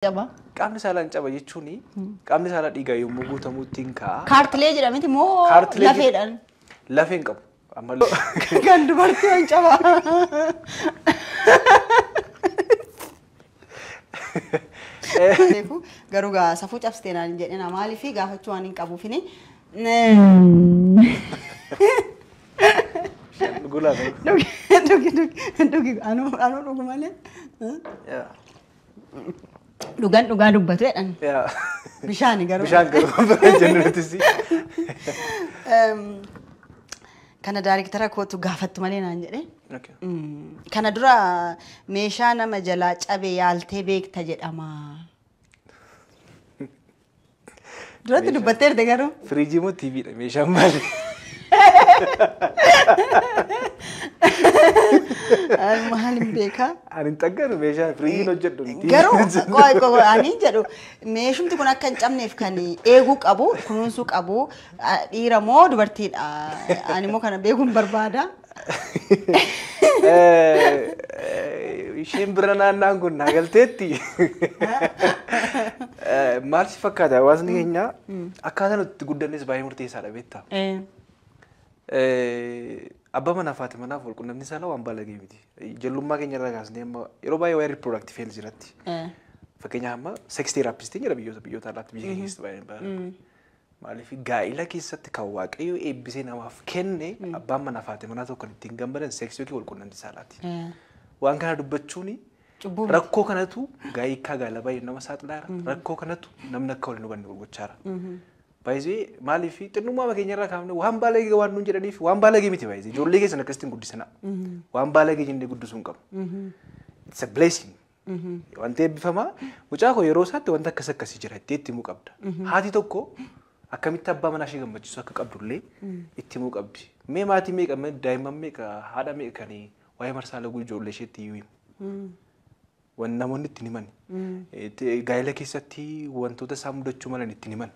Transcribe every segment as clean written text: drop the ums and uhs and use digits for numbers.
Caba. Qaamni saalaa hin caba jechuun qaamni saalaa dhiigaa yommuu guutamutti hin ka'a. Kaartilee jedhamiti moo Kaartilee lafeedhaan? Lafee hin qabu. Ammallee Kan dubartii hin caba. Garuu gaa safuu cabsitee naan hin jedhina, maaliif gaafachuu waan hin qabuufini. Dhuguu laata? Dhugi, dhugi, dhugi, dhugi, anuu anuu dhugu malee. Dhugan dhugaa dubbatu jedhan. Bishaani garuu. Bishaan garuu bira jennu nutis. Kana daariktara kootu gaafattu malee naan jedhe. Kana dura meeshaa nama jalaa cabe yaaltee beekta jedhama. Duratti dubbatteerte garuu. Firiijii moo TVdha meeshaan maali? Maal hin beekaa? Ani hin xagganu, meeshaa firiijiin hojjedhu. Garuu qoy qoy, ani jedhu meeshumti kun akka hin cabneef kan eeguu qabu, kunuunsuu qabu dhiira moo dubartiidha? Ani immoo kana beekuun barbaada. Isheen bira naanna'an kun naa galteetti. Maal si fakkaata, hawaasni keenya akkaataa nuti itti guddannes baay'ee murteessaadha, beektaa? Abbaa manaa fi haati manaaf wal quunnamtiin saalaa waan baalagee miti. Ijoollummaa keenya irraa kaasnee amma yeroo baay'ee waa'ee reproductive health irratti. Fakkeenyaaf amma sex therapist jira biyyoota alaatti, biyya keenya keessatti baay'ee baay'ee. Maaliif gaa'ila keessatti kan Waaqayyo eebbisee namaaf kenne abbaan manaa fi haati manaa tokko kan ittiin gammadan seksii yookiin wal quunnamtii saalaati. Waan kana dubbachuun Cubbuu miti. Rakkoo kanatu gaa'ikkaa gaa'ila baay'ee nama saaxilaa jira. Rakkoo kanatu namni akka wal hin hubanne gochaa jira. Baay'ee maaliif xinnummaa keenya irraa kaafne waan baalagee waan nuun jedhaniif waan baalagee miti baay'ee. Ijoollee keessan akkasitti guddisana. Waan baalagee jennee guddisuu hin qabnu. It's a blessing. Wanti eebbifamaa mucaa koo yeroo isaatti wanta akkas akkasii jira itti himuu qabda. Haati tokko akkamitti abbaa manaa ishee gammachiisuu akka qabdullee itti himuu qabdi. Mee maatii meeqa, daa'imman meeqa, haadha meeqa kan waa'ee marsaa laguu ijoollee isheetti iyyuu himu? Wan namoonni ittiin himan. Gaa'ela keessatti wantoota isaan mudachuu malan ittiin himan.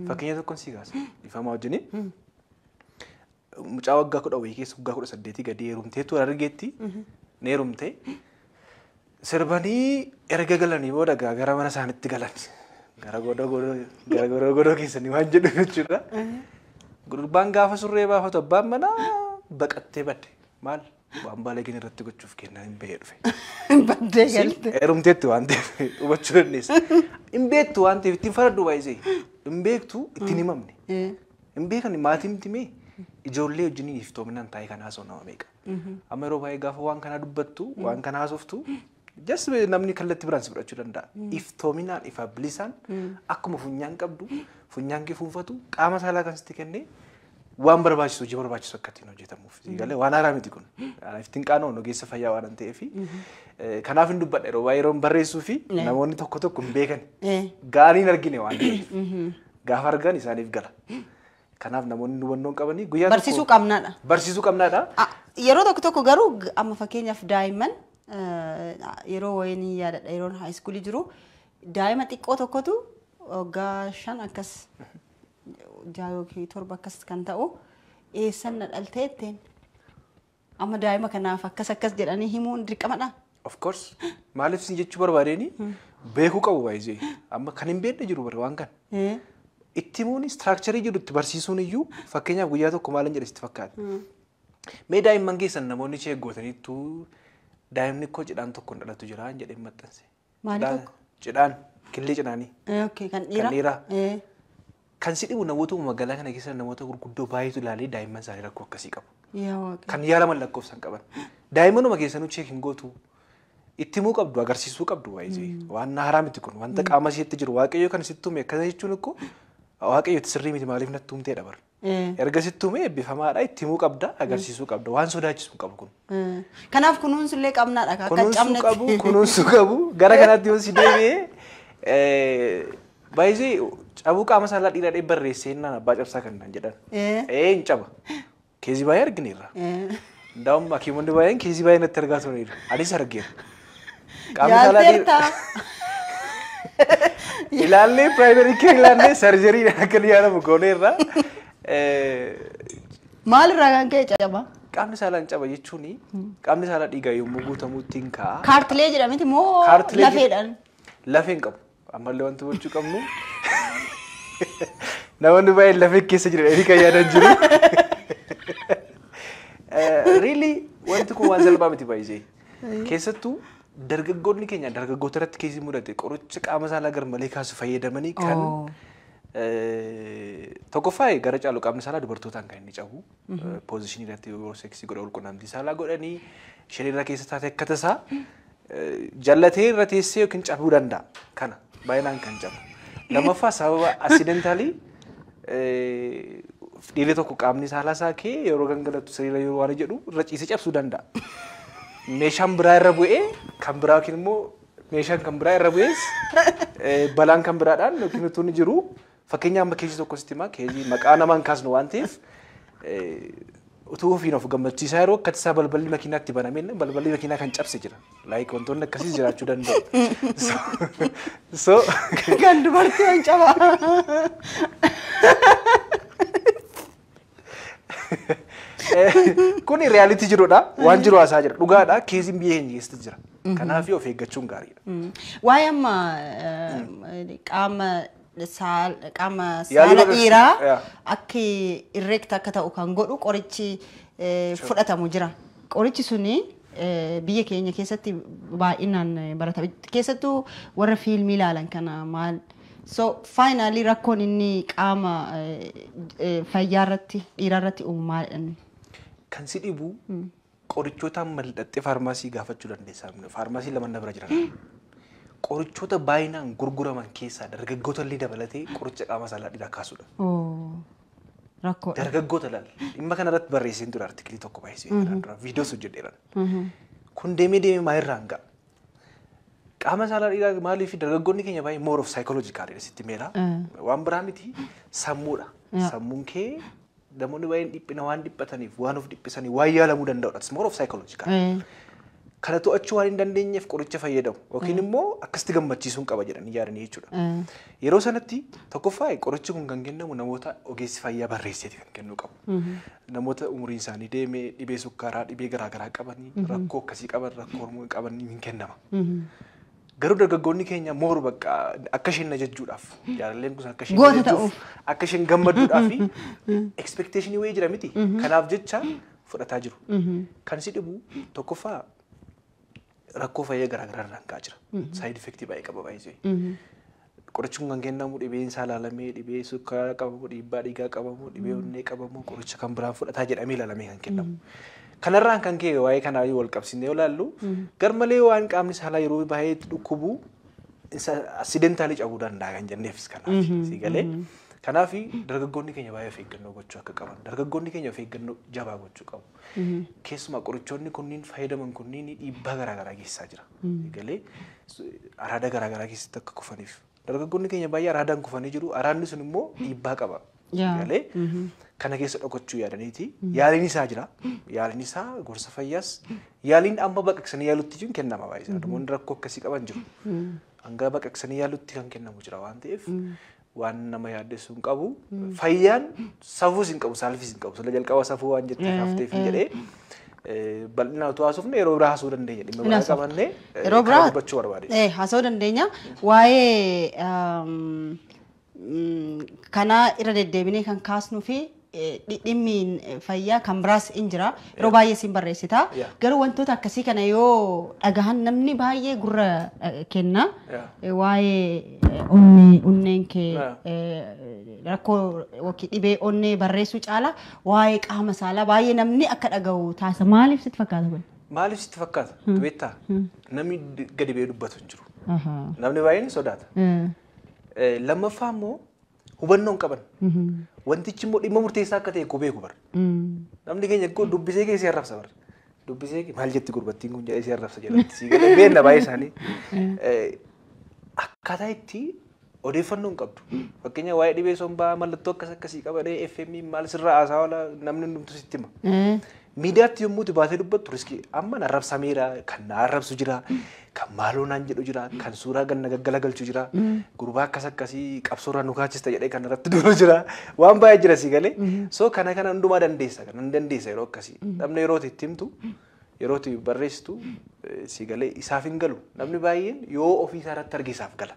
Fakkeenya tokkoon si kaasa. Ifamaa wajjini. Mucaa waggaa 10 wayii keessa, waggaa 18 gadi heerumteetu argeetti ni heerumte. Sirbanii erga galanii booda gara mana isaaniitti galan. Gara godoo godoo, gara godoo godoo keessanii waan jedhu jechuudha. Gurbaan gaafa surree baafatu abbaan manaa baqattee badde. Maal? Waan baalageen irratti gochuuf kennaan hin bahee dhufe. Baddee galte. Heerumteetti waan ta'eef hubachuu dandeessa. Hin beektu waan ta'eef ittiin faraddu baay'isee. Hin beektu, ittiin himamne. Hin beekan maatiin timee ijoollee wajjiniin iftoominaan taa'ee kan haasa'u nama meeqa? Amma yeroo baay'ee gaafa waan kanaa dubbattu, waan kana haasoftu, just namni kallattii biraan si fudhachuu danda'a. Iftoominaan, ifa bilisaan, akkuma funyaan qabdu funyaan kee fuunfatu, qaama saalaa kan sitti kennee waan barbaachisu, hojii barbaachisu akka ittiin hojjetamuuf. Galee waan haaraa miti kun. Ittiin qaanoo ogeessa fayyaa waan ta'eef kanaaf hin dubbadha yeroo baay'ee yeroon barreessuu fi namoonni tokko tokko hin beekan. Gaarii hin argine waan ta'eef. Gaafa argan isaaniif gala. Kanaaf namoonni hubannoo hin qabanii guyyaa tokko. Barsiisuu qabnaadha. Barsiisuu qabnaadha. Yeroo tokko tokko garuu amma fakkeenyaaf daa'imman yeroo wayinii yaadadha, yeroon high schoolii jiru daa'ima xiqqoo tokkotu waggaa 5 akkas, 6 yookiin 7 akkas kan ta'u, eessan na dhaltee jetteen. Amma daa'ima kanaaf akkas akkas jedhanii himuun dirqamadha. Of course. Maaliif isin jechuu barbaadeen, beekuu qabu baay'ee. Amma kan hin beekne jiru bara waan kana. Itti himuun, structure jiru itti barsiisuun iyyuu, fakkeenyaaf guyyaa tokko maalan jedhe sitti fakkaata? Mee daa'imman keessan namoonni ishee gootaniittu daa'imni koo cidhaan tokko hin dhalatu jira jedhee maxxanse. Maali tokko? Cidhaan killee cidhaanii. Okay, kan dhiiraa. Kan dhiiraa. Kan si dhibu namoota magaalaa kana keessa namoota gurguddoo baay'eetu ilaalee daa'imman isaanii rakkoo akkasii qabu. Yaa Waaqa. Kan yaalaman lakkoofsan qaban. Daa'immanuma keessanuu check hin gootu. Itti himuu qabdu, agarsiisuu qabdu baay'ee. Waan haaraa miti kun, wanta qaama isheetti jiru Waaqayyo kan sitti uume akkana jechuun ikkoo Waaqayyo itti sirrii miti, maaliif natti uumteedha bara. Erga sitti uume eebbifamaadha, itti himuu qabda, agarsiisuu qabda, waan sodaachisu hin qabu kun. Kanaaf kunuunsullee qabnaadha akka Kunuunsuu cabnetti. qabu, kunuunsuu qabu. Gara kanaatti yoo si deebi'ee, baay'ee cabuu qaama saalaa dhiiraa dhee barreessee naan abbaa cabsaa kan naan jedhan. Ee, hin caba. Case baay'ee argineerra. Ndaa'um hakiimonni baay'een case baay'ee natti argaa turaniiru. Anis argeera. Qaamni saalaa Yaalteertaa. Ilaallee, primary care ilaallee, surgerydhaan akka inni yaalamu gooneerra. Maalirraa kan ka'e caba? Qaamni saalaa hin caba jechuun qaamni saalaa dhiigaa yommuu guutamutti hin ka'a. Kaartilee jedhamiti moo Kaartilee lafeedhaan? Lafee hin qabu. Ammallee wanti gochuu qabnu namoonni baay'een lafee keessa jiran inni kan yaadan jiru. Really, wanti kun waan salphaa miti baay'isee. Keessattuu dargaggoonni keenya dargaggoota irratti keessi mudate qoricha qaama saalaa garmalee kaasu fayyadamanii kan tokkoffaa gara caalu qaamni saalaa dubartootaan kan inni cabu. Position irratti yeroo sex godha, walqunnamtii saalaa godhanii isheen irra keessa taate akka tasaa jallatee irra teessee yookiin cabuu danda'a. Kana baay'inaan kan cabu. Lammaffaa, sababa accidentally dhiirri tokko qaamni saalaa isaa kee yeroo gangalatu siriira yeroo waan jedhu irra ciisee cabsuu danda'a. Meeshaan biraa irra bu'ee kan biraa yookiin immoo meeshaan kan biraa irra bu'ees balaan kan biraadhaan yookiin utuu inni jiru, fakkeenyaaf amma case tokko sitti himaa, case maqaa namaan kaasnu waan ta'eef, utuu ofiin of gammachiisaa yeroo akka tasaa balballi makiinaatti banamee balballi makiinaa kan cabse jira. Like, wantoonni akkasiis jiraachuu danda'u. So Kan dubartii waan cabaa. Kuni reality jirudha. Waan jiru haasaa jira. Dhugaadha. Caseiin biyya keenya keessatti jira. Kanaaf of eeggachuun gaariidha. Waa'ee amma qaama qaama saala dhiiraa akka erect akka ta'u kan godhu qorichi fudhatamu jira. Qorichi suni biyya keenya keessatti baay'inaan baratama. Keessattuu warra fiilmii ilaalan kana maal. So finally, rakkoon inni qaama fayyaa irratti, dhiiraa irratti uumu maalidha? Kan si dhibu qorichoota amma hidhattee faarmaasii gaafachuu dandeessa. Faarmaasii lama na bira jiran. Qorichoota baay'inaan gurguraman keessaa dargaggoota illee dabalatee qoricha qaama saalaa dhiiraa kaasudha. Rakkoodha. Dargaggoota laal. Dhimma kana irratti barreesseen ture article tokko baay'isee dura viidiyoos hojjedheeran. Kun deemee deemee maalirraan ga'a? Qaama saalaa dhiiraa maaliif dargaggoonni keenya baay'ee more of psychological sitti meera. Waan biraa miti, sammuudha. Sammuun kee namoonni baay'een dhiphina waan dhiphataniif, waan of dhiphisanii waan yaalamuu danda'udha. It's more of psychological. Kana to'achuu waan hin dandeenyeef qoricha fayyadamu yookiin immoo akkasitti gammachiisuun qaba jedhanii yaadanii jechuudha. Yeroo sanatti tokkoffaa qorichi kun kan kennamu namoota ogeessi fayyaa barreesseeti kan kennuu qabu. Namoota umuriin isaanii deemee, dhibee sukkaaraa, dhibee garaagaraa qabanii, rakkoo akkasii qaban, rakkoo hormoonii qabanii hin kennama. Garuu dargaggoonni keenya more bakka akka isheen na jajjuudhaaf, jaalalleen kun akka isheen na Goota jajjuuf, ta'uuf. akka isheen gammadduudhaaf expectation wayii jira miti. Kanaaf jecha fudhataa jiru. Kan si dhibu tokkoffaa rakkoo fayyaa garaagaraa irraan ga'aa jira. Side effect baay'ee qaba baay'ee. Qorichi kun kan kennamu dhibeen isaa ilaalamee, dhibee sukkaaraa qabamu, dhiibbaa dhiigaa qabamu, dhibee onnee qabamu, qoricha kan biraan fudhataa jedhamee ilaalamee kan kennamu. Kanarraan kan ka'e waa'ee kanaa wal qabsiisnee yoo ilaallu garmalee waan qaamni saalaa yeroo baay'ee dhukkubu accidentally cabuu danda'a kan jenneefis kanaaf si galee. Kanaaf dargaggoonni keenya baay'ee of eeggannoo gochuu akka qaban, dargaggoonni keenya of eeggannoo jabaa gochuu qabu. Keessumaa qorichoonni kunniin fayyadaman kunniin dhiibbaa garaagaraa geessisaa jira. Galee araada garaagaraa keessatti akka kufaniif. Dargaggoonni keenya baay'ee araadaan kufanii jiru. Araadni sun immoo dhiibbaa qaba. Galee kana keessa dhokachuu yaadaniiti. Yaaliin isaa jira. Yaaliin isaa gorsa fayyaas yaaliin amma baqaqsanii yaalutti jiru kennama baay'ee. Namoonni rakkoo akkasii qaban jiru. Hanga baqaqsanii yaalutti kan kennamu jira waan ta'eef waan nama yaaddessuu hin qabu. Fayyaan safuus hin qabu, saalfiis hin qabu. Sila jalqaba safuu waan jettee kaafteef jedhee bal'inaan utuu haasofne yeroo biraa haasuu dandeenya. Dhimma biraa qabannee Yeroo biraa kana dubbachuu barbaade. Haasa'uu dandeenya. Waa'ee kanaa irra deddeebinee kan kaasnuu fi dhimmi fayyaa kan biraas in jira. Yeroo baay'ee siin barreessita. Garuu wantoota akkasii kana yoo dhagahan namni baay'ee gurra kenna. Waa'ee onnee, onneen kee rakkoo yookiin dhibee onnee barreessuu caala waa'ee qaama saalaa baay'ee namni akka dhaga'u taasisa. Maaliif sitti fakkaata kun? Maaliif sitti fakkaata? Beektaa? Namni gadi ba'ee dubbatu hin jiru. Namni baay'een sodaata. Lammaffaa immoo hubannoo hin qaban. Wantichi immoo dhimma murteessaa akka ta'e beeku bara. Namni keenya koo dubbisee keessi arrabsa bara. Dubbisee maal jetti gurbattiin kun jedhee si arrabsa jedhamti. Si galee beekna baay'ee isaanii. Akkaataa itti odeeffannoo hin qabdu. Fakkeenya waa'ee dhibee sombaa mallattoo akkas akkasii qabadee FM maal sirraa haasaa oola, namni hundumtu sitti hima. Miidiyaatti yommuu itti baatee dubbattu risk amma na arrabsameera, kan na arrabsu jira, kan maaloo naan jedhu jira, kan suuraa ganna gaggalagalchu jira, gurbaa akkas akkasii qabsoorraa nu kaachista jedhee kan irratti duulu jira, waan baay'ee jira si galee. So kana kana hundumaa dandeessa, kana hin dandeessa yeroo akkasii. Namni yeroo itti himtu Yeroo itti barreessitu si galee isaaf hin galu. Namni baay'een yoo ofii isaa irratti arge isaaf gala.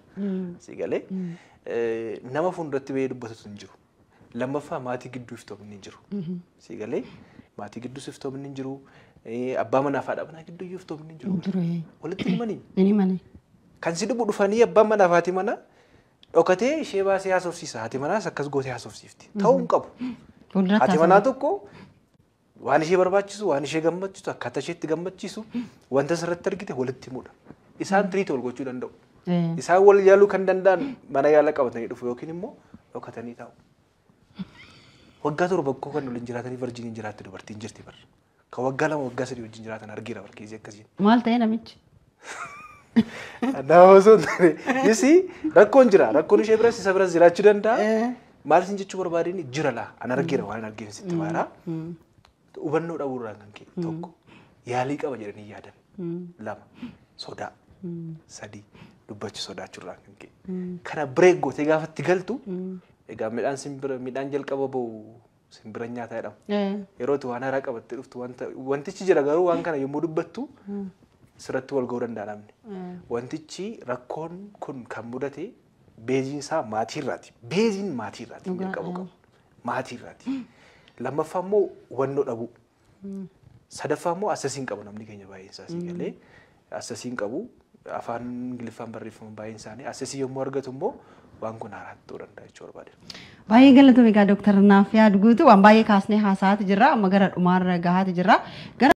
Si galee nama fuulduratti bahee dubbatutu hin jiru. Lammaffaa, maatii gidduu iftoomni hin jiru. Si galee, maatii gidduus iftoomni hin jiru. Abbaa manaa fi haadha manaa gidduu iyyuu iftoomni hin jiru. Walitti himanii. Hin himanii. Kan si dhubu dhufanii abbaan manaa fi haati manaa dhokatee ishee baasee haasofsiisa. Haati manaas akkas gootee haasofsiifti. Ta'uu hin qabu. Haati manaa tokko waan ishee barbaachisu, waan ishee gammachiisu, akkaataa isheetti gammachiisu, wanta sirratti argite walitti himudha. Isaan treat wal gochuu danda'u. Isaan wal yaaluu kan danda'an mana yaala qabatanii dhufu yookiin immoo dhokatanii taa'u. Waggaa 7 koo kan waliin jiraatanii virginiin jiraatti dubartiin jirti barra. Kan waggaa 2, waggaa 3 wajjin jiraatan argeera barkeesii akkasiin. Maal ta'e namichi? Nama osoo hin taane, you see, rakkoon jira. Rakkoon ishee biras isa biras jiraachuu danda'a. Maal isin jechuu barbaadeen, jira laa, an argeera, waan argeen sitti maara. Hubannoo dhabuurraan kan ka'e, tokko, yaalii qaba jedhanii yaadan. Lama, sodaa. Sadii, dubbachuu sodaachuurraan kan ka'e. Kana break gootee gaafa itti galtu, egaa midhaan simbira, midhaan jalqaba ba'u simbira nyaataa jedhama. Yeroo itti waan haaraa qabattee dhuftu, wanta wantichi jira, garuu waan kana yommuu dubbattu sirratti wal ga'uu danda'a namni. Wantichi rakkoon kun kan mudate baseiin isaa maatiirraati. Baseiin maatiirraati jalqabu qabu. Maatiirraati. Lammaffaa immoo hubannoo dhabuu. Sadaffaa immoo accessiin qabu namni keenya baay'een isaa, sii galee, accessiin qabu. Afaan Ingiliffaan barreeffamu baay'een isaanii accessii yommuu argatu immoo waan kun haaraatti ta'uu danda'a jechuu barbaade. Baay'ee galatoomi egaa, Dooktar Naafyaad Guutuu, waan baay'ee kaasnee haasa'aati jirra. Amma gara dhumaarra gahaati jirra. Gara